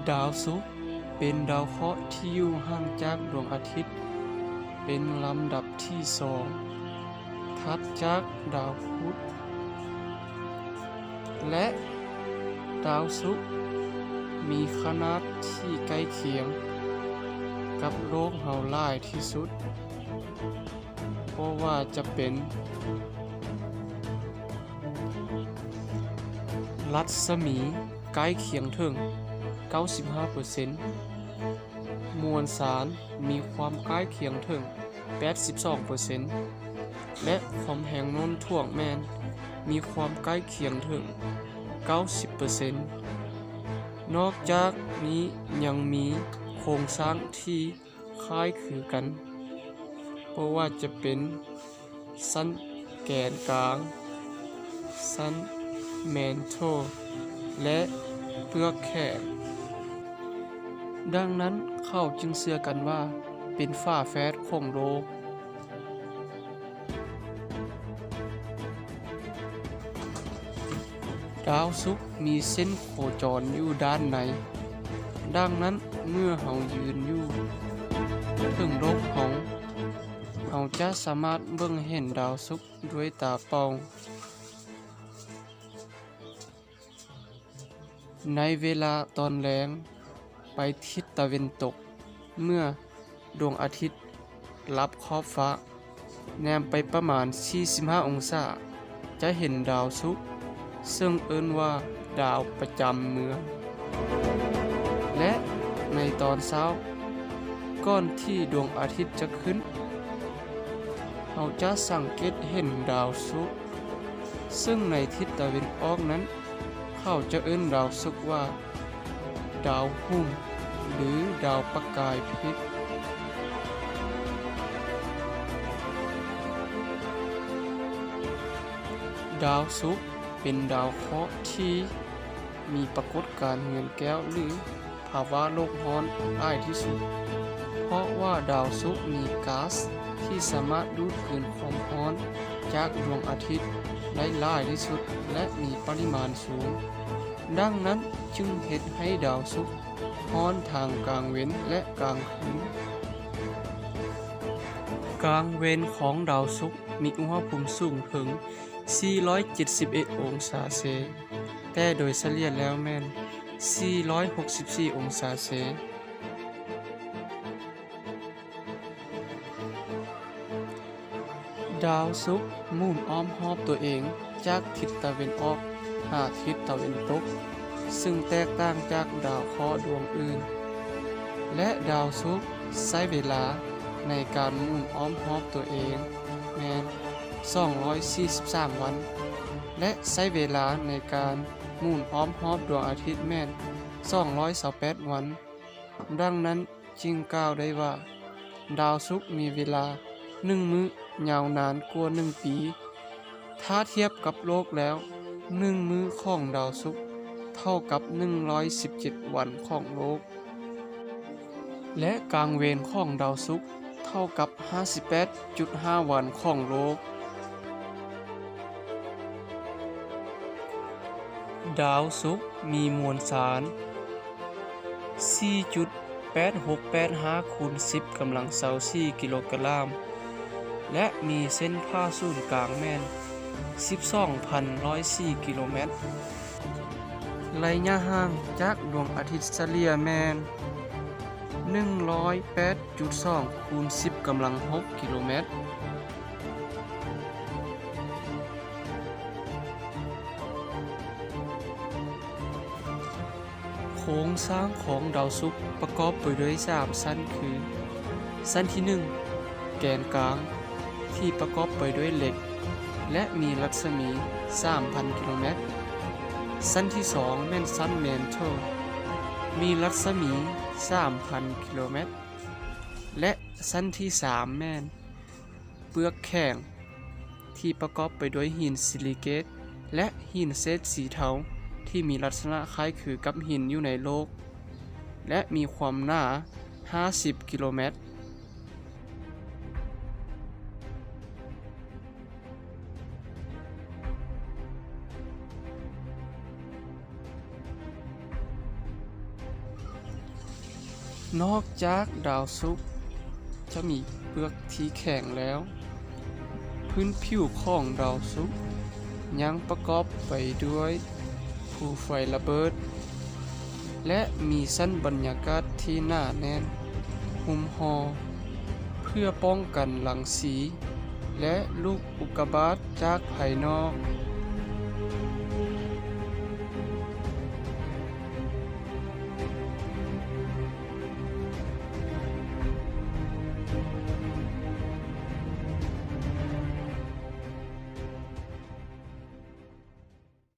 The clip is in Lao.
ດາວສຸກເປັນດາວເຄາະທີ່ຢູ່ຫ່າງຈາກດວງອາທິດເປັນລຳດັບທີສອງ ຖັດຈາກດາວພຸດ ແລະ ດາວສຸກມີຂະໜາດທີ່ໃກ້ຄຽງກັບໂລກເຮົາຫຼາຍທີ່ສຸດ ບໍ່ວ່າຈະເປັນລັດສະໝີໃກ້ຄຽງເຖິງເກົ້າສິບຫ້າເປີເຊັນ, ມວນສານມີຄວາມໃກ້ຄຽງເຖິງແປດສິບສອງເປີເຊັນ ແລະ ຄວາມແຮງໂນ້ມຖ່ວງແມ່ນມີຄວາມໃກ້ຄຽງເຖິງເກົ້າສິບເປີເຊັນ. ນອກຈາກນີ້ຍັງມີໂຄງສ້າງທີ່ ຄ້າຍຄືກັນ ບໍ່ວ່າຈະເປັນຊັ້ນແກນກາງ, ຊັ້ນແມນໂທ ແລະ ເປືອກແຂງ. ດັ່ງນັ້ນເຂົາຈຶ່ງເຊື່ອກັນວ່າເປັນຝາແຝດຂອງໂລກ. ດາວສຸກມີເສັ້ນໂຄຈອນຢູ່ດ້ານໃນ. ດັ່ງນັ້ນເມື່ອເຮົາຢືນຢູ່ເທິງໂລກເຮົາ, ເຮົາຈະສາມາດເບິ່ງເຫັນດາວສຸກດ້ວຍຕາເປົ່າ. ໃນເວລາຕອນແລງ ໄປທິດຕາເວັນຕົກ, ເມື່ອດວງອາທິດລັບຂອບຟ້າ, ແນມໄປປະມານສີ່ສິບຫ້າອົງສາ, ຈະເຫັນດາວສຸກ, ເຊິ່ງເອີ້ນວ່າດາວປະຈຳເມືອງ. ແລະ ໃນຕອນເຊົ້າ, ກ່ອນທີ່ດວງອາທິດຈະຂຶ້ນ, ເຮົາຈະສັງເກດເຫັນດາວສຸກ, ເຊິ່ງໃນທິດຕາເວັນອອກນັ້ນ, ເຂົາຈະເອີ້ນດາວສຸກວ່າດາວຫຸ້ມ ຫຼື ດາວປະກາຍພິດ. ດາວສຸກເປັນດາວເຄາະທີ່ມີປາກົດການເຮືອນແກ້ວ ຫຼື ພາວະໂລກຮ້ອນຫຼາຍທີ່ສຸດ, ເພາະວ່າດາວສຸກມີກາສທີ່ສາມາດດູດກືນຄວາມຮ້ອນຈາກດວງອາທິດໄດ້ຫຼາຍທີ່ສຸດ ແລະ ມີປະລິມານສູງ. ດັ່ງນັ້ນຈຶ່ງເຮັດໃຫ້ດາວສຸກຮ້ອນທັງກາງເວັນ ແລະ ກາງຄືນ. ກາງເວັນຂອງດາວສຸກມີອຸນຫະພູມສູງເຖິງສີ່ຮ້ອຍເຈັດສິບເອັດອົງສາເຊ, ແຕ່ໂດຍສະເລ່ຍແລ້ວແມ່ນສີ່ຮ້ອຍຫົກສິບສີ່ອົງສາເຊ. ດາວສຸກໝູນອ້ອມຮອບຕົວເອງຈາກທິດຕາເວັນອອກຫາທິດຕາເວັນຕົກ, ຊຶ່ງແຕກຕ່າງຈາກດາວເຄາະດວງອື່ນ, ແລະ ດາວສຸກໃຊ້ເວລາໃນການໝູນອ້ອມຮອບຕົວເອງແມ່ນສອງຮ້ອຍສີ່ສິບສາມວັນ, ແລະ ໃຊ້ເວລາໃນການໝູນອ້ອມຮອບດວງອາທິດແມ່ນສອງຮ້ອຍຊາວແປດວັນ. ດັ່ງນັ້ນ, ຈຶ່ງກ່າວໄດ້ວ່າ ດາວສຸກມີເວລາໜຶ່ງມື້ຍາວນານກວ່າໜຶ່ງປີ. ຖ້າທຽບກັບໂລກແລ້ວ, ໜຶ່ງມື້ຂອງດາວສຸກເທົ່າກັບໜຶ່ງຮ້ອຍສິບເຈັດວັນຂອງໂລກ ແລະ ກາງເວັນຂອງດາວສຸກເທົ່າກັບຫ້າສິບແປດຈຸດຫ້າວັນຂອງໂລກ. ດາວສຸກມີມວນສານສີ່ຈຸດແປດຫົກແປດຫ້າຄູນສິບກຳລັງຊາວສີ່ກິໂລກຣາມ ແລະ ມີເສັ້ນຜ່າສູນກາງແມ່ນສິບສອງພັນຮ້ອຍສີ່ກິໂລແມັດ. ໄລຍະຫ່າງຈາກດວງອາທິດສະເລ່ຍແມ່ນໜຶ່ງຮ້ອຍແປດຈຸດສອງຄູນສິບກຳລັງຫົກກິໂລແມັດ. ໂຄງສ້າງຂອງດາວສຸກປະກອບໄປດ້ວຍສາມຊັ້ນຄື ຊັ້ນທີໜຶ່ງ ແກນກາງ ທີ່ປະກອບໄປດ້ວຍເຫຼັກ ແລະ ມີລັດສະໝີສາມພັນກິໂລແມັດ. ຊັ້ນທີສອງແມ່ນຊັ້ນແມນໂທ ມີລັດສະໝີສາມພັນກິໂລແມັດ ແລະ ຊັ້ນທີສາມແມ່ນ ເປືອກແຂງ ທີ່ປະກອບໄປດ້ວຍຫີນຊິລິເກດ ແລະ ຫີນເສດສີເທົາ ທີ່ມີລັກສະນະຄ້າຍຄືກັບຫີນຢູ່ໃນໂລກ ແລະ ມີຄວາມໜາຫ້າສິບກິໂລແມັດ. ນອກຈາກດາວສຸກຈະມີເປືອກທີ່ແຂງແລ້ວ, ພື້ນຜິວຂອງດາວສຸກຍັງປະກອບໄປດ້ວຍພູໄຟລະເບີດ ແລະ ມີຊັ້ນບັນຍາກາດທີ່ໜາແໜ້ນຫຸ້ມຫໍ່ ເພື່ອປ້ອງກັນລັງສີ ແລະ ລູກອຸກກາບາດຈາກພາຍນອກ.